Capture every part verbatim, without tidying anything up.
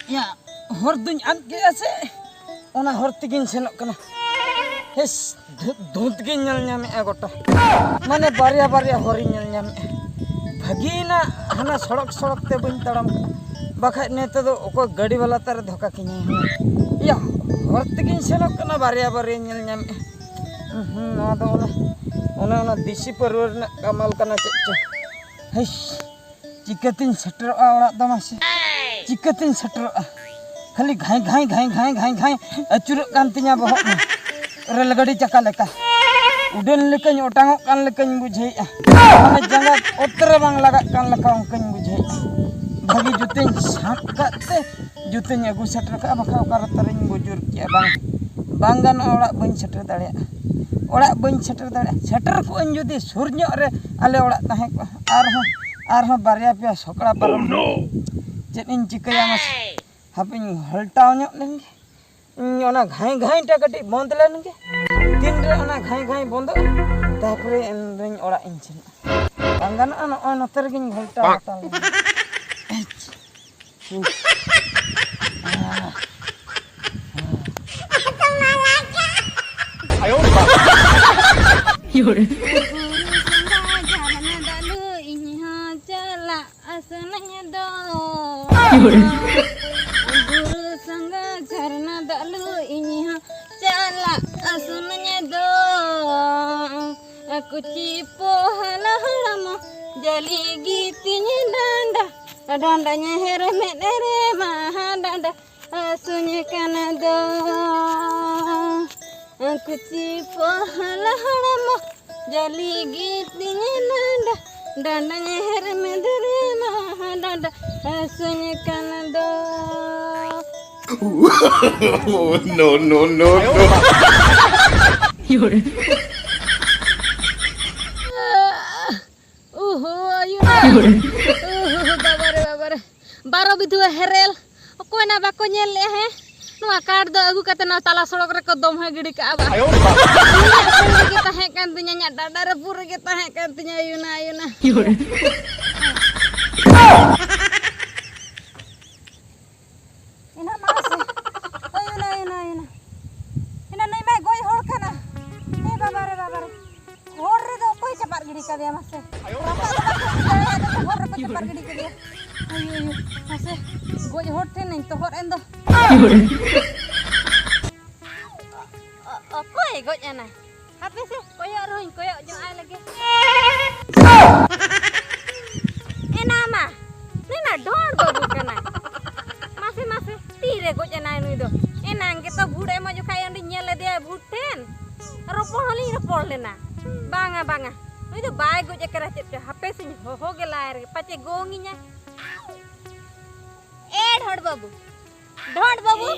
ᱭᱟ, ᱦᱚᱨ ᱫᱩᱧ ᱟᱫ ᱠᱮᱫᱼᱟ ᱥᱮ, ᱚᱱᱟ ᱦᱚᱨ ᱛᱮᱜᱤᱧ ᱥᱮᱱᱚᱜ ᱠᱟᱱᱟ᱾ ᱦᱮᱥ, ᱫᱷᱩᱸᱛ ᱫᱷᱩᱸᱛ ᱜᱤᱧ ᱧᱮᱞ ᱧᱟᱢᱮᱫᱼᱟ ᱜᱚᱴᱟ, ᱢᱟᱱᱮ ᱵᱟᱨᱭᱟ ᱵᱟᱨᱭᱟ ᱦᱚᱨᱤᱧ ᱧᱮᱞ ᱧᱟᱢᱮᱫᱼᱟ᱾ ᱵᱷᱟᱹᱜᱤᱭᱮᱱᱟ ᱦᱟᱱᱟ ᱥᱚᱲᱚᱠ ᱥᱚᱲᱚᱠ ᱛᱮ ᱵᱟᱹᱧ ᱛᱟᱲᱟᱢ ᱠᱟᱱᱟ, ᱵᱟᱠᱷᱟᱡ ᱱᱤᱛᱚᱜ ᱫᱚ ᱚᱠᱚᱭ ᱜᱟᱹᱰᱤ ᱵᱟᱞᱟ ᱛᱟᱨᱮ ᱫᱷᱚᱠᱟ ᱠᱤᱧᱟᱭ ᱦᱩᱱᱟᱹᱝ᱾ ᱭᱟ, ᱦᱚᱨ ᱛᱮᱜᱤᱧ ᱥᱮᱱᱚᱜ ᱠᱟᱱᱟ, ᱵᱟᱨᱭᱟ ᱵᱟᱨᱭᱟᱧ ᱧᱮᱞ ᱧᱟᱢᱮᱫᱼᱟ᱾ ᱦᱩᱸ, ᱱᱚᱣᱟ ᱫᱚ ᱚᱱᱮ, ᱚᱱᱮ ᱚᱱᱟ ᱫᱮᱥᱤ ᱯᱟᱹᱨᱣᱟᱹ ᱨᱮᱱᱟᱜ ᱠᱟᱢᱟᱞ ᱠᱟᱱᱟ ᱪᱮᱫ ᱪᱚ᱾ ᱦᱮᱥ, ᱪᱤᱠᱟᱹᱛᱤᱧ ᱥᱮᱴᱮᱨᱚᱜᱼᱟ ᱚᱲᱟᱜ ᱫᱚ ᱢᱟᱥᱮ? ᱪᱤᱠᱟᱹᱛᱤᱧ ᱥᱮᱴᱮᱨᱚᱜᱼᱟ? ᱠᱷᱟᱹᱞᱤ ᱜᱷᱟᱸᱭ ᱜᱷᱟᱸᱭ ᱜᱷᱟᱸᱭ ᱜᱷᱟᱸᱭ ᱜᱷᱟᱸᱭ ᱜᱷᱟᱸᱭ ᱟᱹᱪᱩᱨᱚᱜ ᱠᱟᱱ ᱛᱤᱧᱟ ᱵᱚᱦᱚᱜ ᱢᱟ᱾ ᱨᱮᱹᱞ ᱜᱟᱹᱰᱤ ᱪᱟᱠᱟ ᱞᱮᱠᱟ᱾ ᱩᱰᱟᱹᱱ ᱞᱮᱠᱟᱧ ᱚᱴᱟᱝᱚᱜ ᱠᱟᱱ ᱞᱮᱠᱟᱧ ᱵᱩᱡᱷᱟᱹᱣᱮᱫᱼᱟ᱾ ᱢᱟᱱᱮ ᱡᱟᱸᱜᱟ ᱚᱛ ᱨᱮ ᱵᱟᱝ ᱞᱟᱜᱟᱜ ᱠᱟᱱ ᱞᱮᱠᱟ ᱚᱱᱠᱟᱧ ᱵᱩᱡᱷᱟᱹᱣᱮᱫᱼᱟ᱾ ᱵᱷᱟᱹᱜᱤ ᱡᱩᱛᱟᱹᱧ ᱥᱟᱵ ᱠᱟᱜ ᱛᱮ ᱡᱩᱛᱟᱹᱧ ᱟᱹᱜᱩ ᱥᱮᱴᱮᱨ ᱠᱟᱜᱼᱟ, ᱵᱟᱠᱷᱟᱱ ᱚᱠᱟ ᱨᱮ ᱛᱟᱨᱤᱧ ᱵᱩᱡᱩᱨ ᱠᱮᱜᱼᱟ᱾ ᱵᱟᱝ, ᱵᱟᱝ ᱜᱟᱱᱚᱜᱼᱟ, ᱚᱲᱟᱜ ᱵᱟᱹᱧ ᱥᱮᱴᱮᱨ ᱫᱟᱲᱮᱭᱟᱜᱼᱟ᱾ ᱚᱲᱟᱜ ᱵᱟᱹᱧ ᱥᱮᱴᱮᱨ ᱫᱟᱲᱮᱭᱟᱜᱼᱟ᱾ ᱥᱮᱴᱮᱨ ᱠᱚᱜᱼᱟᱹᱧ ᱡᱩᱫᱤ ᱥᱩᱨ ᱧᱚᱜ ᱨᱮ ᱟᱞᱮ ᱚᱲᱟᱜ ᱛᱟᱦᱮᱸ ᱠᱚᱜᱼᱟ, ᱟᱨᱦᱚᱸ, ᱟᱨᱦᱚᱸ ᱵᱟᱨᱭᱟ ᱯᱮᱭᱟ ᱥᱚᱠᱲᱟ ᱯᱟᱨᱚᱢ᱾ ᱪᱮᱫ ᱤᱧ ᱪᱤᱠᱟᱹᱭᱟ ᱢᱟᱥᱮ? ᱦᱟᱯᱮᱧ ᱜᱷᱚᱞᱴᱟᱣ ᱧᱚᱜ ᱞᱮᱱ ᱜᱮ᱾ ᱤᱧ ᱚᱱᱟ ᱜᱷᱟᱸᱭ ᱜᱷᱟᱸᱭ ᱴᱟ ᱠᱟᱹᱴᱤᱡ ᱵᱚᱱᱫ ᱞᱮᱱ ᱜᱮ᱾ ᱛᱤᱱᱨᱮ ᱚᱱᱟ ᱜᱷᱟᱸᱭ ᱜᱷᱟᱸᱭ ᱵᱚᱱᱫᱚᱜᱼᱟ, ᱛᱟᱨᱯᱚᱨᱮ ᱮᱱᱨᱮᱧ ᱚᱲᱟᱜ ᱤᱧ ᱥᱮᱱᱚᱜᱼᱟ᱾ ᱵᱟᱝ ᱜᱟᱱᱚᱜᱼᱟ, ᱱᱚᱜᱼᱚᱭ ᱱᱚᱛᱮ ᱨᱮᱜᱮᱧ ᱜᱷᱚᱞᱴᱟᱣ ᱦᱟᱛᱟᱲ ᱞᱮᱱ ᱜᱮ᱾ ᱵᱩᱨᱩ ᱥᱚᱸᱜᱷᱟ ᱡᱷᱟᱨᱱᱟ ᱫᱟᱜ ᱞᱩ ᱤᱧ ᱦᱚᱸ ᱪᱟᱞᱟᱜ ᱟᱥᱱᱟᱧ ᱫᱚ᱾ ᱵᱩᱨᱩ ᱥᱚᱸᱜᱷᱟ ᱡᱷᱟᱨᱱᱟ ᱫᱟᱜ ᱞᱩ ᱤᱧ ᱦᱚᱸ ᱪᱟᱞᱟᱜ ᱟᱥᱱᱟᱧ ᱫᱚ᱾ ᱠᱩᱪᱤ ᱯᱚᱦᱞᱟ ᱦᱚᱲᱢᱚ ᱡᱟᱹᱞᱤ ᱜᱤᱛᱤᱧ ᱰᱟᱸᱰᱟ, ᱰᱟᱸᱰᱟᱧ ᱦᱮᱨᱢᱮᱫ ᱨᱮ ᱢᱟᱦᱟ ᱰᱟᱸᱰᱟ ᱦᱟᱹᱥᱩᱧ ᱠᱟᱱ ᱫᱚ᱾ ᱠᱩᱪᱤ ᱯᱚᱦᱞᱟ ᱦᱚᱲᱢᱚ ᱡᱟᱹᱞᱤ ᱜᱤᱛᱤᱧ ᱰᱟᱸᱰᱟ, ᱰᱟᱸᱰᱟᱧ ᱦᱮᱨᱢᱮᱫ ᱨᱮ ᱢᱟᱦᱟ ᱰᱟᱸᱰᱟ ᱦᱟᱹᱥᱩᱧ ᱠᱟᱱ ᱫᱚ᱾ No, no, no, no. ᱩᱦᱩ, ᱟᱭᱩ᱾ ᱩᱦᱩ, ᱵᱟᱵᱟᱨᱮ, ᱵᱟᱵᱟᱨᱮ᱾ ᱵᱟᱨᱚ ᱵᱤᱫᱷᱩᱣᱟᱹ ᱦᱮᱨᱮᱞ᱾ ᱚᱠᱚᱭ ᱱᱟ ᱵᱟᱠᱚ ᱧᱮᱞ ᱞᱮᱜᱼᱟ, ᱦᱮᱸ? ᱱᱚᱣᱟ ᱠᱟᱴ ᱫᱚ ᱟᱹᱜᱩ ᱠᱟᱛᱮ ᱱᱚᱣᱟ ᱛᱟᱞᱟ ᱥᱚᱲᱚᱠ ᱨᱮᱠᱚ ᱫᱚᱢ ᱦᱚᱸ ᱜᱤᱰᱤ ᱠᱟᱜᱼᱟ ᱵᱟ᱾ ᱤᱧᱟᱹᱜ ᱯᱩᱨ ᱨᱮᱜᱮ ᱛᱟᱦᱮᱸ ᱠᱟᱱ ᱛᱤᱧᱟᱹ, ᱤᱧᱟᱹᱜ ᱰᱟᱸᱰᱟ ᱨᱮ ᱯᱩᱨ ᱨᱮᱜᱮ ᱛᱟᱦᱮᱸ ᱠᱟᱱ ᱛᱤᱧᱟᱹ, ᱟᱭᱩ ᱱᱟ, ᱟᱭᱩ ᱱᱟ᱾ ᱮᱱᱟ ᱢᱟ ᱥᱮ᱾ ᱟᱭᱩ ᱱᱟ, ᱟᱭᱩ ᱱᱟ, ᱟᱭᱩ ᱱᱟ᱾ ᱮᱱᱟ ᱱᱩᱭ ᱢᱟᱭ ᱜᱚᱡ ᱦᱚᱲ ᱠᱟᱱᱟ᱾ ᱮ ᱵᱟᱵᱟ ᱨᱮ, ᱵᱟᱵᱟ ᱨᱮ᱾ ᱦᱚᱨ ᱨᱮᱫᱚ ᱚᱠᱚᱭ ᱪᱟᱯᱟᱫ ᱜᱤᱰᱤ ᱠᱟᱫᱮᱭᱟ ᱢᱟᱥᱮ? ᱨᱟᱯᱟᱜ ᱫᱚ ᱵᱟᱠᱚ ᱤᱫᱤ ᱫᱟᱲᱮᱭᱟᱜᱼᱟ, ᱦᱚᱨ ᱨᱮᱠᱚ ᱪᱟᱯᱟᱫ ᱜᱤᱰᱤ ᱠᱟᱫᱮᱭᱟ᱾ ᱟᱭᱩ, ᱟᱭᱩ, ᱢᱟᱥᱮ, ᱜᱚᱡ ᱦᱚᱲ ᱴᱷᱮᱱᱤᱧ ᱛᱚᱦᱚᱫ ᱮᱱ ᱫᱚ᱾ ᱚ-, ᱚᱠᱚᱭ ᱜᱚᱡ ᱮᱱᱟ? ᱦᱟᱯᱮ ᱥᱮ, ᱠᱚᱭᱚᱜ ᱨᱮᱦᱚᱸᱧ ᱠᱚᱭᱚᱜ ᱡᱚᱝ ᱟᱭ ᱞᱮᱜᱮ᱾ ᱮᱱᱟ ᱢᱟ, ᱱᱩᱭ ᱢᱟ ᱰᱷᱚᱸᱰ ᱵᱟᱹᱵᱩ ᱠᱟᱱᱟᱭ᱾ ᱢᱟᱥᱮ, ᱢᱟᱥᱮ, ᱛᱤᱨᱮ ᱜᱚᱡ ᱮᱱᱟᱭ ᱱᱩᱭ ᱫᱚ? ᱮᱱᱟᱝ ᱜᱮᱛᱚ ᱵᱷᱩᱴ ᱮᱢᱚᱜ ᱡᱚᱠᱷᱟᱡ ᱚᱸᱰᱮᱧ ᱧᱮᱞ ᱞᱮᱫᱮᱭᱟ ᱵᱷᱩᱴ ᱴᱷᱮᱱ᱾ ᱨᱚᱯᱚᱲ ᱦᱚᱸᱞᱤᱧ ᱨᱚᱯᱚᱲ ᱞᱮᱱᱟ᱾ ᱵᱟᱝᱟ, ᱵᱟᱝᱟ, ᱱᱩᱭ ᱫᱚ ᱵᱟᱭ ᱜᱚᱡ ᱟᱠᱟᱱᱟ ᱪᱮᱫ ᱪᱚ᱾ ᱦᱟᱯᱮ ᱥᱮᱧ ᱦᱚᱦᱚ ᱜᱮ ᱞᱟᱭ ᱨᱮᱜᱮ, ᱯᱟᱪᱮ ᱜᱚᱝ ᱤᱧᱟᱭ᱾ ᱮ ᱰᱷᱚᱸᱰ ᱵᱟᱹᱵᱩ, ᱰᱷᱚᱸᱰ ᱵᱟᱹᱵᱩ,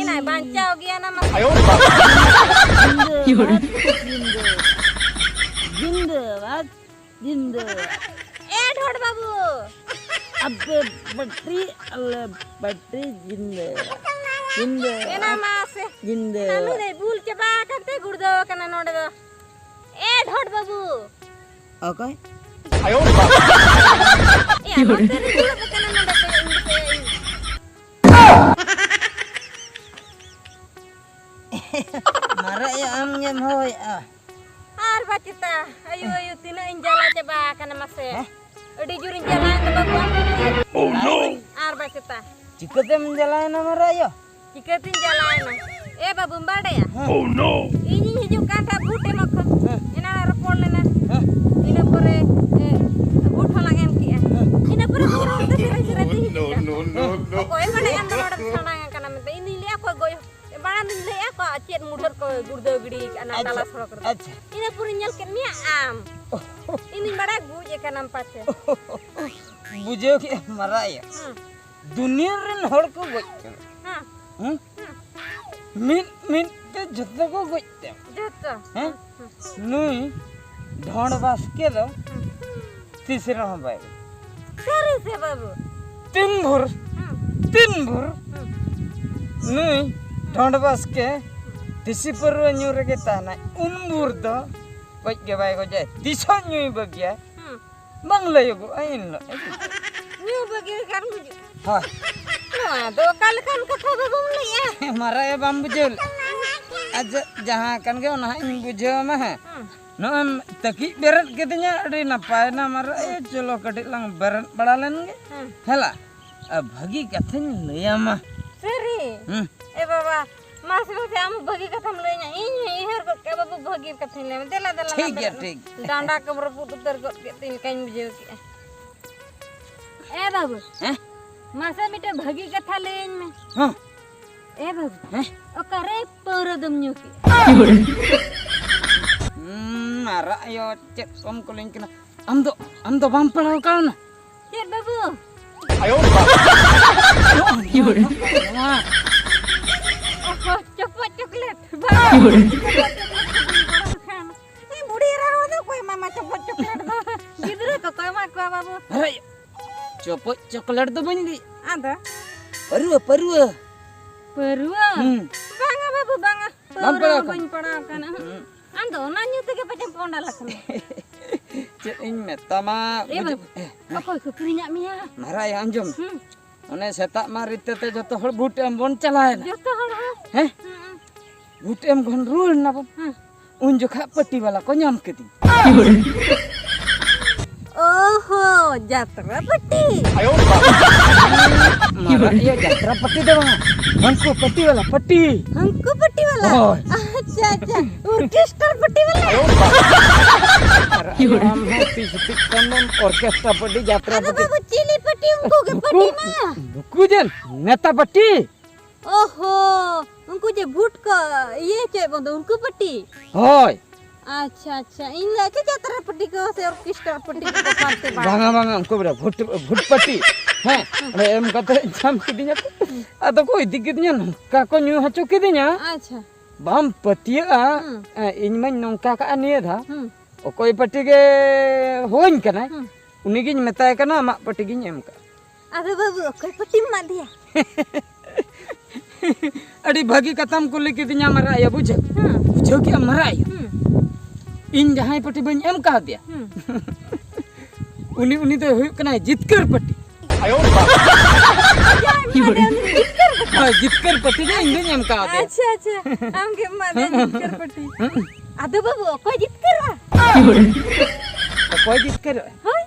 ᱮᱱᱟᱭ ᱵᱟᱧᱪᱟᱣ ᱜᱮᱭᱟ ᱱᱟ ᱢᱟ᱾ ᱡᱤᱱᱫᱟᱵᱟᱫ, ᱡᱤᱱᱫᱟᱵᱟᱫ, ᱡᱤᱱᱫᱟᱵᱟᱫ᱾ ᱮ ᱰᱷᱚᱸᱰ ᱵᱟᱹᱵᱩ᱾ ᱟᱯᱮ ᱯᱟᱴᱤ, ᱟᱞᱮ ᱯᱟᱴᱤ, ᱡᱤᱱᱫᱟᱵᱟᱫ, ᱡᱤᱱᱫᱟᱵᱟᱫ, ᱮᱱᱟ ᱢᱟ ᱥᱮ᱾ ᱡᱤᱱᱫᱟᱵᱟᱫ᱾ ᱮᱱᱟ ᱱᱩᱭ ᱫᱚᱭ ᱵᱩᱞ ᱪᱟᱵᱟ ᱟᱠᱟᱱ ᱛᱮ ᱜᱩᱲᱫᱟᱹᱣ ᱟᱠᱟᱱᱟ ᱱᱚᱰᱮ ᱫᱚ᱾ ᱮ ᱰᱷᱚᱸᱰ ᱵᱟᱹᱵᱩ᱾ ᱚᱠᱚᱭ? ᱮᱭᱟ, ᱱᱚᱛᱮ ᱨᱮ ᱫᱩᱲᱩᱵ ᱟᱠᱟᱱᱟ ᱱᱚᱰᱮ ᱠᱚᱭᱚᱜ ᱤᱧ ᱯᱮ, ᱤᱧ᱾ ᱢᱟᱨᱮ ᱟᱭᱳ, ᱟᱢ ᱜᱮᱢ ᱦᱚᱦᱚᱭᱮᱫᱼᱟ? ᱟᱨ ᱵᱟᱪᱮᱛᱟ, ᱟᱭᱳ, ᱟᱭᱳ, ᱛᱤᱱᱟᱹᱜ ᱤᱧ ᱡᱟᱞᱟ ᱪᱟᱵᱟ ᱟᱠᱟᱱᱟ ᱢᱟᱥᱮ᱾ ᱦᱮᱸ? ᱟᱹᱰᱤ ᱡᱳᱨᱤᱧ ᱡᱟᱞᱟᱭᱮᱱᱟ ᱵᱟᱹᱵᱩ, ᱟᱢ ᱴᱷᱮᱱ᱾ Oh, no! ᱟᱨ ᱵᱟᱪᱮᱛᱟ᱾ ᱪᱤᱠᱟᱹᱛᱮᱢ ᱡᱟᱞᱟᱭᱮᱱᱟ ᱢᱟᱨᱮ ᱟᱭᱳ? ᱪᱤᱠᱟᱹᱛᱤᱧ ᱡᱟᱞᱟᱭᱮᱱᱟ? ᱮ ᱵᱟᱹᱵᱩᱢ ᱵᱟᱰᱟᱭᱟ? ᱦᱮᱸ᱾ Oh, no! ᱤᱧᱤᱧ ᱦᱤᱡᱩᱜ ᱠᱟᱱ ᱛᱟᱦᱮᱸᱫ ᱵᱷᱳᱴ ᱮᱢᱚᱜ ᱠᱷᱚᱱ᱾ ᱦᱮᱸ᱾ ᱮᱱᱟᱝ ᱨᱚᱯᱚᱲ ᱞᱮᱱᱟ᱾ ᱦᱮᱸ᱾ ᱤᱱᱟᱹ ᱯᱚᱨᱮ, ᱮ, ᱵᱷᱳᱴ ᱦᱚᱸᱞᱟᱝ ᱮᱢ ᱠᱮᱜᱼᱟ᱾ ᱦᱮᱸ᱾ ᱤᱱᱟᱹ ᱯᱚᱨᱮ ᱵᱷᱳᱴ ᱦᱚᱸ ᱚᱱᱛᱮ ᱥᱮᱨᱮᱧ ᱥᱮᱨᱮᱧ ᱛᱮ ᱦᱤᱡᱩᱜ ᱠᱟᱱ᱾ No, no, no, no. ᱚᱠᱚᱭᱮ ᱵᱟᱰᱟᱭᱟ ᱟᱢ ᱫᱚ ᱱᱚᱰᱮᱢ ᱥᱟᱲᱟᱝ ᱟᱠᱟᱱᱟ ᱢᱮᱱᱛᱮ? ᱤᱧ ᱫᱩᱧ ᱞᱟᱹᱭᱟ ᱚᱠᱚᱭ ᱜᱚᱡ, ᱢᱟᱲᱟᱝ ᱫᱩᱧ ᱞᱟᱹᱭᱟ ᱚᱠᱚᱭ ᱪᱮᱫ ᱢᱩᱰᱷᱟᱹᱨ ᱠᱚ ᱜᱩᱲᱫᱟᱹᱣ ᱜᱤᱰᱤ ᱟᱠᱟᱫᱼᱟ ᱚᱱᱟ ᱟᱪᱪᱷᱟ, ᱛᱟᱞᱟ ᱥᱚᱲᱚᱠ ᱨᱮ᱾ ᱟᱪᱪᱷᱟ᱾ ᱤᱱᱟᱹ ᱯᱚᱨᱮᱧ ᱧᱮᱞ ᱠᱮᱫ ᱢᱮᱭᱟ ᱟᱢ᱾ ᱤᱧ ᱫᱩᱧ ᱵᱟᱲᱟᱭ ᱜᱩᱡ ᱟᱠᱟᱱᱟᱢ ᱯᱟᱪᱮ᱾ ᱵᱩᱡᱷᱟᱹᱣ ᱠᱮᱜᱼᱟ ᱢᱟᱨᱟᱭᱟ᱾ ᱦᱮᱸ᱾ ᱫᱩᱱᱤᱭᱟᱹ ᱨᱮᱱ ᱦᱚᱲ ᱠᱚ ᱜᱚᱡ ᱠᱟᱱᱟ᱾ ᱦᱮᱸ᱾ ᱦᱮᱸ? ᱦᱮᱸ᱾ ᱢᱤᱫ ᱢᱤᱫ ᱛᱮ ᱡᱚᱛᱚ ᱠᱚ ᱜᱚᱡ ᱛᱟᱢᱟ᱾ ᱡᱚᱛᱚ᱾ ᱦᱮᱸ? ᱦᱩᱸ᱾ ᱱᱩᱭ ᱰᱷᱚᱸᱰ ᱵᱟᱥᱠᱮ ᱫᱚ ᱦᱩᱸ᱾ ᱛᱤᱥ ᱨᱮᱦᱚᱸ ᱵᱟᱭ ᱜᱚᱡ᱾ ᱥᱟᱹᱨᱤ ᱥᱮ ᱵᱟᱹᱵᱩ? ᱛᱤᱱ ᱵᱷᱳᱨ, ᱦᱩᱸ᱾ ᱛᱤᱱ ᱵᱷᱳᱨ ᱦᱩᱸ᱾ ᱱᱩᱭ ᱰᱷᱚᱸᱰ ᱵᱟᱥᱠᱮ ᱫᱮᱥᱤ ᱯᱟᱹᱨᱣᱟᱹ ᱧᱩ ᱨᱮᱜᱮ ᱛᱟᱦᱮᱱᱟᱭ, ᱩᱱ ᱵᱷᱳᱨ ᱫᱚ ᱜᱚᱡ ᱜᱮ ᱵᱟᱭ ᱜᱚᱡᱟᱭ, ᱛᱤᱥ ᱦᱚᱸ ᱧᱩᱭ ᱵᱟᱹᱜᱤᱭᱟᱭ᱾ ᱦᱩᱸ᱾ ᱵᱟᱝ ᱞᱟᱹᱭᱚᱜᱚᱜᱼᱟ ᱮᱱ ᱦᱤᱞᱳᱜ᱾ ᱧᱩ ᱵᱟᱹᱜᱤ ᱞᱮᱠᱷᱟᱱ ᱵᱩᱡᱩᱜ᱾ ᱦᱳᱭ᱾ ᱱᱚᱣᱟ ᱫᱚ ᱚᱠᱟ ᱞᱮᱠᱟᱱ ᱠᱟᱛᱷᱟ ᱵᱟᱵᱩᱢ ᱞᱟᱹᱭᱮᱜᱼᱟ? ᱢᱟᱨᱟᱭᱟ, ᱵᱟᱢ ᱵᱩᱡᱷᱟᱹᱣ ᱞᱮᱫᱼᱟ? ᱟᱪᱪᱷᱟ, ᱡᱟᱦᱟᱸ ᱠᱟᱱ ᱜᱮ ᱚᱱᱟ ᱦᱟᱸᱜ ᱤᱧ ᱵᱩᱡᱷᱟᱹᱣ ᱟᱢᱟ ᱦᱮᱸ᱾ ᱦᱩᱸ᱾ ᱱᱚᱜᱼᱚᱭ ᱮᱢ ᱛᱟᱹᱠᱤᱡ ᱵᱮᱨᱮᱫ ᱠᱤᱫᱤᱧᱟ, ᱟᱹᱰᱤ ᱱᱟᱯᱟᱭ ᱮᱱᱟ ᱢᱟᱨᱟᱭᱟ᱾ ᱮ, ᱪᱚᱞᱚ ᱠᱟᱹᱴᱤᱡ ᱞᱟᱝ ᱵᱮᱨᱮᱫ ᱵᱟᱲᱟ ᱞᱮᱱ ᱜᱮ᱾ ᱦᱩᱸ᱾ ᱦᱮᱞᱟ, ᱟᱨ ᱵᱷᱟᱹᱜᱤ ᱠᱟᱛᱷᱟᱧ ᱞᱟᱹᱭᱟᱢᱟ᱾ ᱥᱟᱹᱨᱤ? ᱦᱩᱸ᱾ ᱮ ᱵᱟᱵᱟ, ᱢᱟᱥᱮ ᱢᱟᱥᱮ, ᱟᱢ ᱵᱷᱟᱹᱜᱤ ᱠᱟᱛᱷᱟᱢ ᱞᱟᱹᱭᱟᱹᱧᱟ, ᱤᱧ ᱦᱚᱸᱧ ᱩᱭᱦᱟᱹᱨ ᱜᱚᱫ ᱠᱮᱫᱼᱟ, ᱵᱟᱹᱵᱩ, ᱵᱷᱟᱹᱜᱤ ᱠᱟᱛᱷᱟᱧ ᱞᱟᱹᱭᱟᱢᱟ᱾ ᱫᱮᱞᱟ, ᱫᱮᱞᱟ, ᱴᱷᱤᱠ ᱞᱟᱝ ᱜᱮᱭᱟ, ᱵᱮᱨᱮᱫ ᱴᱷᱤᱠ᱾ ᱮᱱᱟ᱾ ᱰᱟᱸᱰᱟ ᱠᱚᱢ ᱨᱟᱹᱯᱩᱫ ᱩᱛᱟᱹᱨ ᱜᱚᱫ ᱠᱮᱫ ᱛᱤᱧ ᱞᱮᱠᱟᱧ ᱵᱩᱡᱷᱟᱹᱣ ᱠᱮᱫᱼᱟ᱾ ᱮ ᱵᱟᱹᱵᱩ, ᱦᱮᱸ? ᱢᱟᱥᱮ ᱢᱤᱫᱴᱮᱱ ᱵᱷᱟᱹᱜᱤ ᱠᱟᱛᱷᱟ ᱞᱟᱹᱭᱟᱹᱧ ᱢᱮ᱾ ᱦᱚᱸ᱾ ᱮ ᱵᱟᱹᱵᱩ, ᱦᱮᱸ? ᱚᱠᱟᱨᱮ ᱯᱟᱹᱣᱨᱟᱹ ᱫᱚᱢ ᱧᱩ ᱠᱮᱫᱼᱟ? ᱦᱩᱸ, ᱢᱟᱨᱟᱜ ᱟᱭᱳ, ᱪᱮᱫ ᱠᱚᱢ ᱠᱩᱞᱤᱧ ᱠᱟᱱᱟ? ᱟᱢ ᱫᱚ, ᱟᱢ ᱫᱚ ᱵᱟᱢ ᱯᱟᱲᱦᱟᱣ ᱠᱟᱣᱱᱟ? ᱪᱮᱫ ᱵᱟᱹᱵᱩ? ᱟᱭᱳ ᱵᱟᱵᱟ᱾ ᱱᱚᱣᱟ᱾ ᱚᱦᱚ, ᱪᱚᱯᱚᱡ ᱪᱚᱠᱞᱮᱴ᱾ ᱵᱟᱝ᱾ ᱪᱚᱯᱚᱡ ᱪᱚᱠᱞᱮᱴ ᱫᱚ ᱵᱟᱹᱧ ᱯᱟᱲᱦᱟᱣ ᱠᱟᱱ᱾ ᱤᱧ ᱵᱩᱰᱷᱤ ᱮᱨᱟ ᱦᱚᱲ ᱫᱚ ᱚᱠᱚᱭ ᱮᱢᱟᱢᱟ ᱪᱚᱯᱚᱡ ᱪᱚᱠᱞᱮᱴ ᱫᱚ? ᱜᱤᱫᱽᱨᱟᱹ ᱠᱚᱠᱚ ᱮᱢᱟ ᱠᱚᱣᱟ ᱵᱟᱹᱵᱩ᱾ ᱟᱨᱮ, ᱪᱚᱯᱚᱡ ᱪᱚᱠᱞᱮᱴ ᱫᱚ ᱵᱟᱹᱧ ᱞᱟᱹᱭ᱾ ᱟᱫᱚ? ᱯᱟᱹᱨᱣᱟᱹ, ᱯᱟᱹᱨᱣᱟᱹ᱾ ᱯᱟᱹᱨᱣᱟᱹ? ᱦᱩᱸ᱾ ᱵᱟᱝᱟ ᱵᱟᱹᱵᱩ, ᱵᱟᱝᱟ᱾ ᱵᱟᱢ ᱯᱟᱹᱣᱨᱟᱹ ᱯᱟᱲᱦᱟᱣ ᱦᱚᱸ ᱠᱟᱱᱟ? ᱵᱟᱹᱧ ᱯᱟᱲᱦᱟᱣ ᱠᱟᱱᱟ᱾ ᱦᱩᱸ᱾ ᱟᱢ ᱫᱚ ᱚᱱᱟ ᱧᱩ ᱛᱮᱜᱮ ᱯᱟᱪᱮᱢ ᱠᱚᱸᱰᱟᱞ ᱟᱠᱟᱱᱟ᱾ ᱪᱮᱫ ᱤᱧ ᱢᱮᱛᱟᱢᱟ, ᱮ ᱵᱩᱡᱷᱟᱹᱣ-, ᱵᱟᱹᱵᱩ, ᱮ, ᱚᱠᱚᱭ ᱠᱚ ᱠᱤᱨᱤᱧᱟᱜ ᱢᱮᱭᱟ? ᱢᱟᱨᱟᱭ, ᱟᱸᱡᱚᱢ᱾ ᱦᱩᱸ᱾ ᱚᱱᱮ ᱥᱮᱛᱟᱜ ᱢᱟ ᱨᱤᱛᱟᱹ ᱛᱮ ᱡᱚᱛᱚ ᱦᱚᱲ ᱵᱷᱳᱴ ᱮᱢ ᱵᱚᱱ ᱪᱟᱞᱟᱣ ᱮᱱᱟ᱾ ᱡᱚᱛᱚ ᱦᱚᱲ ᱦᱚᱸ? ᱦᱮᱸ? ᱦᱩᱸ, ᱦᱩᱸ᱾ ᱵᱷᱳᱴ ᱮᱢ ᱠᱷᱚᱱ ᱨᱩᱣᱟᱹᱲ ᱮᱱᱟ ᱵᱚᱱ᱾ ᱦᱩᱸ᱾ ᱩᱱ ᱡᱚᱠᱷᱟᱜ ᱯᱟᱹᱴᱤ ᱵᱟᱞᱟ ᱠᱚ ᱧᱟᱢ ᱠᱤᱫᱤᱧᱟ᱾ ᱚᱦᱚ, ᱡᱟᱛᱨᱟ ᱯᱟᱹᱴᱤ᱾ ᱟᱭᱳ ᱵᱟᱵᱟ᱾ ᱢᱟᱨᱟᱜ ᱤᱭᱟᱹ ᱡᱟᱛᱨᱟ ᱯᱟᱹᱴᱤ ᱫᱚ ᱵᱟᱝᱟ, ᱦᱟᱹᱱᱠᱩ ᱯᱟᱹᱴᱤ ᱵᱟᱞᱟ ᱯᱟᱹᱴᱤ᱾ ᱦᱟᱹᱱᱠᱩ ᱯᱟᱹᱴᱤ ᱵᱟᱞᱟ? ᱦᱳᱭ᱾ ᱟᱪᱪᱷᱟ, ᱟᱪᱪᱷᱟ, ᱚᱨᱠᱮᱥᱴᱟᱨ ᱯᱟᱹᱴᱤ ᱵᱟᱞᱟ? ᱟᱭᱳ ᱵᱟᱵᱟ᱾ ᱟᱨ ᱟᱢ ᱦᱚᱸ ᱛᱤᱥ ᱦᱚᱛᱮᱡ ᱠᱷᱟᱱ ᱫᱚᱢ ᱚᱨᱠᱮᱥᱴᱨᱟ ᱯᱟᱹᱴᱤ, ᱡᱟᱛᱨᱟ ᱟᱫᱚ ᱯᱟᱹᱴᱤ᱾ ᱵᱟᱹᱵᱩ, ᱪᱤᱞᱤ ᱯᱟᱹᱴᱤ? ᱩᱱᱠᱩ ᱜᱮ ᱱᱩᱠᱩ, ᱯᱟᱹᱴᱤ ᱢᱟ᱾ ᱱᱩᱠᱩ ᱡᱮ ᱱᱮᱛᱟ ᱯᱟᱹᱴᱤ᱾ ᱚᱦᱚ, ᱩᱱᱠᱩ ᱡᱮ ᱵᱷᱳᱴ ᱠᱚ ᱤᱭᱟᱹ ᱦᱚᱪᱚᱭᱮᱫ ᱵᱚᱱ ᱫᱚ, ᱩᱱᱠᱩ ᱯᱟᱹᱴᱤ? ᱦᱳᱭ᱾ ᱟᱪᱪᱷᱟ, ᱟᱪᱪᱷᱟ, ᱤᱧ ᱞᱟᱹᱭ ᱪᱮᱫ ᱡᱟᱛᱨᱟ ᱯᱟᱹᱴᱤ ᱠᱚ ᱥᱮ ᱚᱨᱠᱮᱥᱴᱨᱟ ᱯᱟᱹᱴᱤ ᱠᱚ ᱯᱟᱨᱛᱮ ᱵᱟᱲᱟᱭᱟ᱾ ᱵᱟᱝᱟ, ᱵᱟᱝᱟ, ᱩᱱᱠᱩ ᱵᱚᱞᱮ ᱵᱷᱩᱴ, ᱵᱷᱩᱴ ᱯᱟᱹᱴᱤ᱾ ᱦᱮᱸ, ᱚᱸᱰᱮ ᱮᱢ ᱠᱟᱛᱮ ᱧᱟᱢ ᱠᱤᱫᱤᱧᱟ ᱠᱚ᱾ ᱟᱫᱚ ᱠᱚ ᱤᱫᱤ ᱠᱤᱫᱤᱧᱟ, ᱱᱚᱝᱠᱟ ᱠᱚ ᱧᱩ ᱦᱚᱪᱚ ᱠᱤᱫᱤᱧᱟ᱾ ᱟᱪᱪᱷᱟ᱾ ᱵᱟᱢ ᱯᱟᱹᱛᱭᱟᱹᱜᱼᱟ᱾ ᱦᱩᱸ᱾ ᱮ, ᱤᱧ ᱢᱟᱧ ᱱᱚᱝᱠᱟ ᱠᱟᱜᱼᱟ ᱱᱤᱭᱟᱹ ᱫᱷᱟᱣ᱾ ᱦᱩᱸ᱾ ᱚᱠᱚᱭ ᱯᱟᱹᱴᱤ ᱜᱮ ᱦᱩᱣᱟᱹᱧ ᱠᱟᱱᱟᱭ, ᱦᱩᱸ᱾ ᱩᱱᱤᱜᱤᱧ ᱢᱮᱛᱟᱭ ᱠᱟᱱᱟ, ᱟᱢᱟᱜ ᱯᱟᱹᱴᱤ ᱜᱤᱧ ᱮᱢ ᱠᱟᱜᱼᱟ᱾ ᱟᱫᱚ ᱵᱟᱹᱵᱩ, ᱚᱠᱚᱭ ᱯᱟᱹᱴᱤᱢ ᱮᱢᱟᱫᱮᱭᱟ? ᱟᱹᱰᱤ ᱵᱷᱟᱹᱜᱤ ᱠᱟᱛᱷᱟᱢ ᱠᱩᱞᱤ ᱠᱤᱫᱤᱧᱟ, ᱢᱟᱨᱟᱜ ᱟᱭᱳ, ᱵᱩᱡᱷᱟᱹᱣ? ᱦᱩᱸ᱾ ᱵᱩᱡᱷᱟᱹᱣ ᱠᱮᱜᱼᱟᱢ, ᱢᱟᱨᱟᱜ ᱟᱭᱳ? ᱦᱩᱸ᱾ ᱤᱧ ᱡᱟᱦᱟᱸᱭ ᱯᱟᱹᱴᱤ ᱵᱟᱹᱧ ᱮᱢ ᱠᱟᱣᱫᱮᱭᱟ, ᱦᱩᱸ᱾ ᱩᱱᱤ, ᱩᱱᱤ ᱫᱚᱭ ᱦᱩᱭᱩᱜ ᱠᱟᱱᱟᱭ ᱡᱤᱛᱠᱟᱹᱨ ᱯᱟᱹᱴᱤ᱾ ᱟᱭᱳ ᱵᱟᱵᱟ᱾ ᱡᱤᱛᱠᱟᱹᱨ ᱯᱟᱹᱴᱤ᱾ ᱦᱳᱭ, ᱡᱤᱛᱠᱟᱹᱨ ᱯᱟᱹᱴᱤ ᱜᱮ ᱤᱧ ᱫᱚᱧ ᱮᱢ ᱠᱟᱣᱫᱮᱭᱟ᱾ ᱟᱪᱪᱷᱟ, ᱟᱪᱪᱷᱟ, ᱟᱢ ᱜᱮᱢ ᱮᱢᱟᱫᱮᱭᱟ ᱡᱤᱛᱠᱟᱹᱨ ᱯᱟᱹᱴᱤ᱾ ᱦᱩᱸ᱾ ᱟᱫᱚ ᱵᱟᱹᱵᱩ, ᱚᱠᱚᱭ ᱡᱤᱛᱠᱟᱹᱨᱚᱜᱼᱟ? ᱚᱠᱚᱭ ᱡᱤᱛᱠᱟᱹᱨᱚᱜᱼᱟ? ᱦᱳᱭ᱾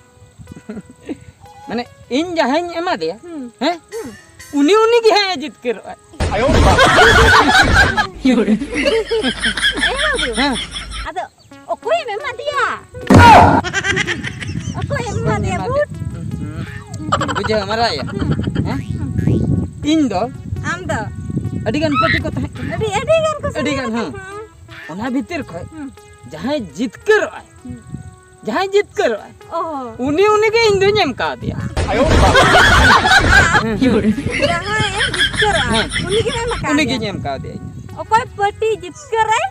ᱢᱟᱱᱮ, ᱤᱧ ᱡᱟᱦᱟᱸᱧ ᱮᱢᱟ ᱫᱮᱭᱟ, ᱦᱩᱸ᱾ ᱦᱮᱸ? ᱦᱩᱸ᱾ ᱩᱱᱤ, ᱩᱱᱤ ᱜᱮ ᱦᱟᱸᱜ ᱮ ᱡᱤᱛᱠᱟᱹᱨᱚᱜᱼᱟ᱾ ᱮ ᱵᱟᱹᱵᱩ᱾ ᱦᱮᱸ᱾ ᱟᱫᱚ ᱚᱠᱚᱭᱮᱢ ᱮᱢᱟ ᱫᱮᱭᱟ? ᱚᱠᱚᱭᱮᱢ ᱮᱢᱟ ᱫᱮᱭᱟ, ᱮᱢᱟ ᱵᱩᱴ? ᱫᱮ-, ᱦᱩᱸ᱾ ᱵᱩᱡᱷᱟᱹᱣ, ᱢᱟᱨᱟᱜ ᱟᱭᱳ? ᱦᱩᱸ᱾ ᱦᱮᱸ? ᱤᱧ ᱫᱚ ᱟᱢ ᱫᱚ? ᱟᱹᱰᱤ ᱜᱟᱱ ᱯᱟᱹᱴᱤ ᱠᱚ ᱛᱟᱦᱮᱸ ᱠᱟᱱᱟ᱾ ᱟᱹᱰᱤ, ᱟᱹᱰᱤ ᱜᱟᱱ ᱠᱚ ᱟᱹᱰᱤ ᱜᱟᱱ, ᱥᱮᱴᱮᱨ ᱦᱮᱸ᱾ ᱟᱠᱟᱱᱟ᱾ ᱚᱱᱟ ᱵᱷᱤᱛᱤᱨ ᱠᱷᱚᱡ ᱦᱩᱸ᱾ ᱡᱟᱦᱟᱸᱭ ᱡᱤᱛᱠᱟᱹᱨᱚᱜᱼᱟᱭ, ᱦᱩᱸ᱾ ᱡᱟᱦᱟᱸᱭ ᱡᱤᱛᱠᱟᱹᱨᱚᱜᱼᱟᱭ, ᱚ᱾ ᱩᱱᱤ, ᱩᱱᱤ ᱜᱮ ᱤᱧ ᱫᱚᱧ ᱮᱢ ᱠᱟᱣᱫᱮᱭᱟ᱾ ᱡᱟᱦᱟᱸᱭ ᱡᱤᱛᱠᱟᱹᱨᱚᱜᱼᱟᱭ, ᱦᱮᱸ᱾ ᱩᱱᱤ ᱜᱮᱢ ᱮᱢ ᱟᱠᱟᱫᱮᱭᱟ? ᱩᱱᱤ ᱜᱤᱧ ᱮᱢ ᱠᱟᱣᱫᱮᱭᱟ ᱤᱧ ᱫᱚ᱾ ᱚᱠᱚᱭ ᱯᱟᱹᱴᱤ ᱡᱤᱛᱠᱟᱹᱨᱟᱭ,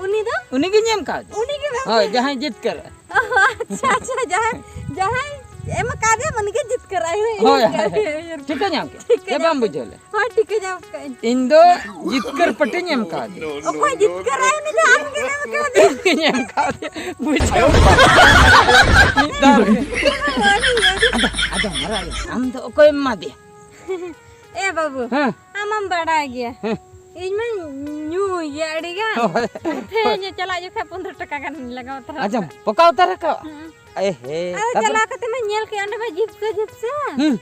ᱩᱱᱤ ᱫᱚ? ᱩᱱᱤ ᱜᱤᱧ ᱮᱢ ᱠᱟᱣᱫᱮᱭᱟ᱾ ᱩᱱᱤ ᱜᱮᱢ ᱮᱢ ᱦᱳᱭ, ᱠᱟᱫᱮᱭᱟ? ᱡᱟᱦᱟᱸᱭ ᱡᱤᱛᱠᱟᱹᱨᱚᱜᱼᱟᱭ᱾ ᱚ, ᱟᱪᱪᱷᱟ, ᱟᱪᱪᱷᱟ, ᱡᱟᱦᱟᱸᱭ, ᱡᱟᱦᱟᱸᱭ ᱮᱢ ᱟᱠᱟᱫᱮᱭᱟ, ᱩᱱᱤ ᱜᱮ ᱡᱤᱛᱠᱟᱹᱨᱟᱭ᱾ ᱦᱳᱭ, ᱦᱳᱭ, ᱦᱳᱭ᱾ ᱴᱷᱤᱠᱟᱹ ᱧᱟᱢ ᱠᱮᱫ᱾ ᱴᱷᱤᱠᱟᱹ ᱪᱮᱫ ᱧᱟᱢ ᱵᱟᱢ ᱠᱮᱫ᱾ ᱵᱩᱡᱷᱟᱹᱣ ᱞᱮᱫ? ᱦᱳᱭ, ᱴᱷᱤᱠᱟᱹ ᱧᱟᱢ ᱠᱟᱜ ᱟᱹᱧ᱾ ᱤᱧ ᱫᱚ ᱡᱤᱛᱠᱟᱹᱨ ᱯᱟᱹᱴᱤᱧ ᱮᱢ ᱠᱟᱣᱫᱮᱭᱟ᱾ ᱚᱠᱚᱭ ᱡᱤᱛᱠᱟᱹᱨᱟᱭ, ᱩᱱᱤ ᱫᱚ ᱟᱢ ᱜᱮᱢ ᱮᱢ ᱠᱟᱣᱫᱮᱭᱟ᱾ ᱤᱧ ᱮᱢ ᱠᱟᱣᱫᱮᱭᱟ᱾ ᱵᱩᱡᱷᱟᱹᱣ᱾ ᱢᱤᱫ ᱫᱷᱟᱣ ᱨᱮ᱾ ᱟᱫᱚ, ᱟᱫᱚ ᱢᱟᱨᱟᱜ ᱟᱭᱳ, ᱟᱢ ᱫᱚ ᱚᱠᱚᱭᱮᱢ ᱮᱢᱟ ᱫᱮᱭᱟ? ᱮ ᱵᱟᱹᱵᱩ, ᱦᱮᱸ᱾ ᱟᱢ ᱢᱟᱢ ᱵᱟᱲᱟᱭ ᱜᱮᱭᱟ᱾ ᱦᱮᱸ᱾ ᱤᱧ ᱢᱟᱧ ᱧᱩᱭ ᱜᱮᱭᱟ ᱟᱹᱰᱤ ᱜᱟᱱ᱾ ᱦᱳᱭ᱾ ᱛᱮᱦᱮᱧ ᱪᱟᱞᱟᱜ ᱡᱚᱠᱷᱟᱡ ᱯᱚᱱᱫᱽᱨᱚ ᱴᱟᱠᱟ ᱜᱟᱱ ᱞᱟᱜᱟᱣ ᱛᱚᱨᱟ ᱟᱪᱪᱷᱟ, ᱠᱟᱜᱼᱟ᱾ ᱯᱚᱠᱟᱣ ᱩᱛᱟᱹᱨ ᱟᱠᱟᱣᱟ? ᱦᱩᱸ᱾ ᱮ ᱦᱮ, ᱟᱫᱚ ᱛᱟᱯᱚᱨᱮ? ᱪᱟᱞᱟᱣ ᱠᱟᱛᱮ ᱢᱟ ᱧᱮᱞ ᱠᱮᱜᱼᱟ, ᱚᱸᱰᱮ ᱢᱟ ᱡᱤᱯᱥᱟᱹ, ᱡᱤᱯᱥᱟᱹ᱾ ᱦᱩᱸ᱾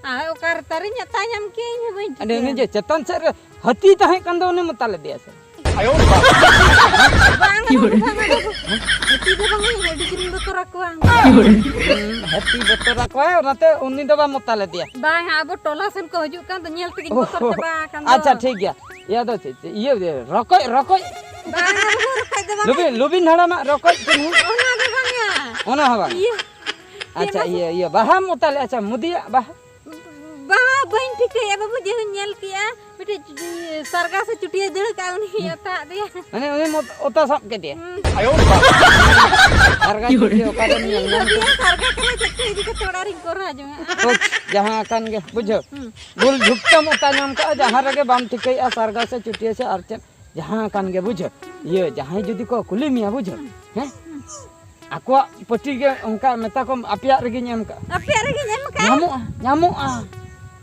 ᱟᱨ ᱚᱠᱟ ᱨᱮ ᱛᱟᱨᱤᱧ ᱟᱛᱟ ᱧᱟᱢ ᱠᱮᱜᱼᱟ, ᱤᱧ ᱦᱚᱸ ᱵᱟᱹᱧ ᱟᱹᱰᱤ ᱴᱷᱤᱠᱟᱹᱭᱟ᱾ ᱩᱱᱤ ᱡᱮ ᱪᱮᱛᱟᱱ ᱥᱮᱫ ᱨᱮ ᱦᱟᱹᱛᱤ ᱛᱟᱦᱮᱸ ᱠᱟᱱ ᱫᱚ, ᱩᱱᱤ ᱢᱚᱛᱟ ᱞᱮᱫᱮᱭᱟ ᱥᱮ? ᱵᱟᱝ, ᱵᱟᱝ, ᱵᱟᱝ, ᱵᱟᱝ᱾ ᱦᱟᱹᱛᱤ ᱫᱚ ᱵᱟᱝ, ᱤᱧ ᱟᱹᱰᱤ ᱡᱳᱨᱤᱧ ᱵᱚᱛᱚᱨ ᱟᱠᱚᱣᱟ᱾ ᱦᱩᱸ, ᱦᱟᱹᱛᱤ ᱵᱚᱛᱚᱨ ᱟᱠᱚᱣᱟᱭ, ᱚᱱᱟᱛᱮ ᱩᱱᱤ ᱫᱚ ᱵᱟᱢ ᱢᱚᱛᱟ ᱞᱮᱫᱮᱭᱟ᱾ ᱵᱟᱝ, ᱟᱵᱚ ᱴᱚᱞᱟ ᱥᱮᱱ ᱠᱚ ᱦᱤᱡᱩᱜ ᱠᱟᱱ ᱫᱚ, ᱧᱮᱞ ᱛᱮᱜᱮᱧ ᱵᱚᱛᱚᱨ ᱪᱟᱵᱟ ᱟᱠᱟᱱ ᱫᱚ᱾ ᱟᱪᱪᱷᱟ, ᱴᱷᱤᱠ ᱜᱮᱭᱟ᱾ ᱤᱭᱟᱹ ᱫᱚ ᱪᱮᱫ, ᱪᱮᱫ, ᱤᱭᱟᱹ, ᱤᱭᱟᱹ, ᱨᱚᱠᱚᱡ, ᱨᱚᱠᱚᱡ, ᱵᱟᱝᱟ ᱵᱟᱹᱵᱩ, ᱨᱚᱠᱚᱡ ᱫᱚ ᱵᱟᱝ᱾ ᱞᱩᱵᱤᱱ, ᱞᱩᱵᱤᱱ ᱦᱟᱲᱟᱢᱟᱜ ᱨᱚᱠᱚᱡ ᱠᱤᱱᱦᱩ᱾ ᱚᱱᱟ ᱫᱚ ᱵᱟᱝᱟ᱾ ᱚᱱᱟ ᱦᱚᱸ ᱵᱟᱝ᱾ ᱤᱭᱟᱹ, ᱟᱪᱪᱷᱟ, ᱪᱮᱫ ᱤᱭᱟᱹ, ᱤᱭᱟᱹ, ᱵᱟᱦᱟᱢ ᱚᱛᱟ ᱞᱮᱫᱼᱟ? ᱟᱪᱪᱷᱟ, ᱢᱩᱫᱤᱭᱟᱜ ᱵᱟᱦᱟ᱾ ᱵᱟᱦᱟ ᱵᱟᱹᱧ ᱴᱷᱤᱠᱟᱹᱭᱮᱫᱼᱟ ᱵᱟᱹᱵᱩ, ᱡᱮ ᱦᱚᱧ ᱧᱮᱞ ᱠᱮᱜᱼᱟ, ᱢᱤᱫᱴᱤᱡ ᱥᱟᱨᱜᱟ ᱥᱮ ᱪᱩᱴᱭᱟᱹ ᱫᱟᱹᱲ ᱠᱟᱜᱼᱟ, ᱩᱱᱤ ᱚᱛᱟ ᱟᱫᱮᱭᱟ᱾ ᱢᱟᱱᱮ ᱩᱱᱤᱢ ᱚᱛ-, ᱚᱛᱟ ᱥᱟᱵ ᱠᱮᱫᱮᱭᱟ? ᱦᱩᱸ᱾ ᱥᱟᱨᱜᱟ ᱪᱩᱴᱭᱟᱹ ᱚᱠᱟᱨᱮᱢ ᱧᱮᱞ ᱧᱟᱢ ᱠᱮᱫᱮᱭᱟ? ᱤᱧ ᱫᱚ ᱥᱟᱨᱜᱟ ᱠᱟᱱᱟᱭ, ᱪᱮᱫ ᱪᱚ ᱤᱫᱤ ᱠᱟᱛᱮ ᱚᱲᱟᱜ ᱨᱤᱧ ᱠᱚᱨᱟᱣ ᱡᱚᱝᱟ᱾ ᱛᱚ, ᱡᱟᱦᱟᱸ ᱟᱠᱟᱱ ᱜᱮ, ᱵᱩᱡᱷᱟᱹᱣ? ᱦᱩᱸ᱾ ᱵᱷᱩᱞ ᱡᱷᱩᱠᱛᱟᱢ ᱚᱛᱟ ᱧᱟᱢ ᱠᱟᱜᱼᱟ, ᱡᱟᱦᱟᱸ ᱨᱮᱜᱮ ᱵᱟᱢ ᱴᱷᱤᱠᱟᱹᱭᱮᱫᱼᱟ, ᱥᱟᱨᱜᱟ ᱥᱮ ᱪᱩᱴᱭᱟᱹ ᱥᱮ ᱟᱨ ᱪᱮᱫ, ᱡᱟᱦᱟᱸ ᱟᱠᱟᱱ ᱜᱮ, ᱵᱩᱡᱷᱟᱹᱣ? ᱤᱭᱟᱹ, ᱡᱟᱦᱟᱸᱭ ᱡᱩᱫᱤ ᱠᱚ ᱠᱩᱞᱤ ᱢᱮᱭᱟ, ᱵᱩᱡᱷᱟᱹᱣ? ᱦᱮᱸ? ᱟᱠᱚᱣᱟᱜ ᱯᱟᱹᱴᱤ ᱜᱮ ᱚᱱᱠᱟ ᱢᱮᱛᱟ ᱠᱚᱢ, ᱟᱯᱮᱭᱟᱜ ᱨᱮᱜᱮᱧ ᱮᱢ ᱠᱟᱜᱼᱟ᱾ ᱟᱯᱮᱭᱟᱜ ᱨᱮᱜᱮᱧ ᱮᱢ ᱠᱟᱜᱼᱟ? ᱧᱟᱢᱚᱜᱼᱟ, ᱧᱟᱢᱚᱜᱼᱟ᱾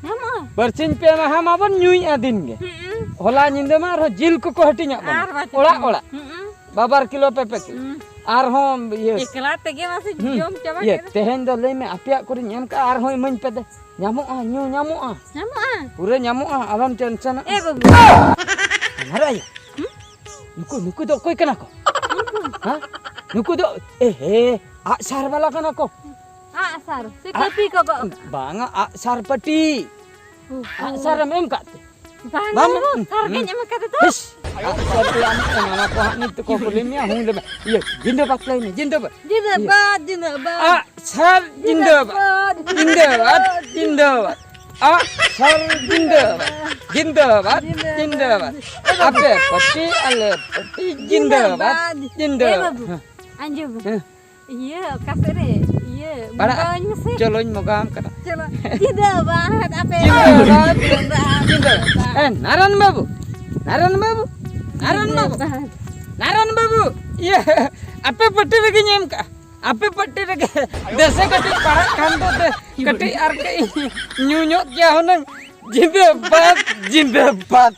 ᱧᱟᱢᱚᱜᱼᱟ? ᱵᱟᱨᱥᱤᱧ ᱯᱮ ᱢᱟᱦᱟ ᱢᱟᱵᱚᱱ ᱧᱩᱭᱮᱫᱼᱟ ᱫᱤᱱ ᱜᱮ᱾ ᱦᱩᱸ᱾ ᱦᱚᱞᱟ ᱧᱤᱫᱟᱹ ᱢᱟ ᱟᱨᱦᱚᱸ ᱡᱤᱞ ᱠᱚᱠᱚ ᱦᱟᱹᱴᱤᱧᱟᱜ ᱵᱚᱱᱟ᱾ ᱟᱨ ᱵᱟᱝ ᱚᱲᱟᱜ ᱪᱮᱫ? ᱚᱲᱟᱜ᱾ ᱦᱩᱸ᱾ ᱵᱟᱵᱟᱨ ᱠᱤᱞᱳ ᱯᱮ ᱯᱮ ᱠᱤᱞᱳ᱾ ᱦᱩᱸ᱾ ᱟᱨᱦᱚᱸ ᱤᱭᱟᱹ᱾ ᱮᱠᱞᱟ ᱛᱮᱜᱮ ᱢᱟᱥᱮ ᱦᱩᱸ᱾ ᱡᱚᱢ ᱪᱟᱵᱟ ᱤᱭᱟᱹ, ᱠᱮᱫᱟ᱾ ᱛᱮᱦᱮᱧ ᱫᱚ ᱞᱟᱹᱭ ᱢᱮ, ᱟᱯᱮᱭᱟᱜ ᱠᱚᱨᱮᱧ ᱮᱢ ᱠᱟᱜᱼᱟ, ᱟᱨᱦᱚᱸ ᱤᱢᱟᱹᱧ ᱯᱮ ᱫᱮ᱾ ᱧᱟᱢᱚᱜᱼᱟ, ᱧᱩ ᱧᱟᱢᱚᱜᱼᱟ᱾ ᱧᱟᱢᱚᱜᱼᱟ? ᱯᱩᱨᱟᱹ ᱧᱟᱢᱚᱜᱼᱟ, ᱟᱞᱚᱢ ᱴᱮᱱᱥᱚᱱᱚᱜᱼᱟ᱾ ᱮ ᱵᱟᱹᱵᱩ᱾ ᱟᱢᱟᱨ ᱟᱭᱳ᱾ ᱦᱩᱸ? ᱱᱩᱠᱩ, ᱱᱩᱠᱩ ᱫᱚ ᱚᱠᱚᱭ ᱠᱟᱱᱟ ᱠᱚ? ᱦᱮᱸ? ᱱᱩᱠᱩ ᱫᱚ, ᱮ ᱦᱮ, ᱟᱜᱼᱥᱟᱨ ᱵᱟᱞᱟ ᱠᱟᱱᱟ ᱠᱚ᱾ ᱟᱜᱼᱥᱟᱨ ᱥᱮ ᱟᱜ-, ᱠᱟᱹᱯᱤ ᱠᱚ ᱜᱚᱜ? ᱵᱟᱝᱟ, ᱟᱜᱼᱥᱟᱨ ᱯᱟᱹᱴᱤ᱾ ᱚ᱾ ᱟᱜᱼᱥᱟᱨ ᱮᱢ ᱮᱢ ᱠᱟᱫ ᱛᱮ? ᱵᱟᱝ, ᱵᱟᱝ, ᱵᱟᱹᱵᱩ, ᱦᱩᱸ, ᱥᱟᱨ ᱜᱮᱧ ᱦᱩᱸ᱾ ᱮᱢ ᱠᱟᱫᱮ ᱫᱚ᱾ ᱦᱤᱥ, ᱟᱜᱼᱥᱟᱨ ᱫᱚ ᱟᱢ ᱮᱢᱟᱢᱟ ᱠᱚ ᱦᱟᱸᱜ, ᱱᱤᱛ ᱛᱮᱠᱚ ᱠᱩᱞᱤ ᱢᱮᱭᱟ, ᱦᱩᱸ, ᱞᱟᱹᱭ ᱢᱮ᱾ ᱤᱭᱟᱹ, ᱡᱤᱱᱫᱟᱹᱵᱟᱫ ᱞᱟᱹᱭ ᱢᱮ, ᱡᱤᱱᱫᱟᱹᱵᱟᱫ᱾ ᱡᱤᱱᱫᱟᱹᱵᱟᱫ, ᱤᱭᱟᱹ᱾ ᱡᱤᱱᱫᱟᱹᱵᱟᱫ᱾ ᱟᱜᱼᱥᱟᱨ ᱡᱤᱱᱫᱟᱹᱵᱟᱫ᱾ ᱡᱤᱱᱫᱟᱹᱵᱟᱫ, ᱡᱤᱱᱫᱟᱹᱵᱟᱫ᱾ ᱟᱜᱼᱥᱟᱨ ᱡᱤᱱᱫᱟᱹᱵᱟᱫ᱾ ᱡᱤᱱᱫᱟᱹᱵᱟᱫ, ᱡᱤᱱᱫᱟᱹᱵᱟᱫ᱾ ᱟᱯᱮ ᱯᱟᱹᱴᱤ, ᱟᱞᱮ ᱯᱟᱹᱴᱤ, ᱡᱤᱱᱫᱟᱹᱵᱟᱫ, ᱡᱤᱱᱫᱟᱹᱵᱟᱫ᱾ ᱮ ᱵᱟᱹᱵᱩ, ᱦᱮᱸ᱾ ᱟᱸᱡᱚᱢ ᱢᱮ᱾ ᱦᱮᱸ᱾ ᱤᱭᱟᱹ, ᱚᱠᱟ ᱥᱮᱫ ᱨᱮ? ᱤᱭᱟᱹ, ᱯᱟᱲᱟᱜ᱾ ᱵᱚᱸᱜᱟᱣᱟᱹᱧ ᱢᱮᱥᱮ᱾ ᱪᱚᱞᱚᱧ ᱵᱚᱸᱜᱟᱣᱟᱢ ᱠᱟᱱᱟ᱾ ᱪᱚᱞᱚ᱾ ᱡᱤᱱᱫᱟᱹᱵᱟᱫ, ᱟᱯᱮ᱾ ᱡᱤᱱᱫᱟᱹᱵᱟᱫ᱾ ᱡᱤᱱᱫᱟᱹᱵᱟᱫ᱾ ᱮ, ᱱᱟᱨᱟᱱ ᱵᱟᱹᱵᱩ, ᱱᱟᱨᱟᱱ ᱵᱟᱹᱵᱩ, ᱱᱟᱨᱟᱱ ᱵᱟᱹᱵᱩ, ᱡᱤᱱᱫᱟᱹᱵᱟᱫ᱾ ᱱᱟᱨᱟᱱ ᱵᱟᱹᱵᱩ, ᱤᱭᱟᱹ, ᱟᱯᱮ ᱯᱟᱹᱴᱤ ᱨᱮᱜᱮᱧ ᱮᱢ ᱠᱟᱜᱼᱟ᱾ ᱟᱯᱮ ᱯᱟᱹᱴᱤ ᱨᱮᱜᱮ᱾ ᱫᱮᱥᱮ ᱠᱟᱹᱴᱤᱡ ᱯᱟᱲᱟᱜ ᱠᱷᱟᱱ ᱫᱚ ᱫᱮ-, ᱠᱟᱹᱴᱤᱡ ᱟᱨ ᱠᱟᱹᱡ ᱧᱩ ᱧᱚᱜ ᱠᱮᱭᱟ ᱦᱩᱱᱟᱹᱝ᱾ ᱡᱤᱱᱫᱟᱹᱵᱟᱫ, ᱡᱤᱱᱫᱟᱹᱵᱟᱫ᱾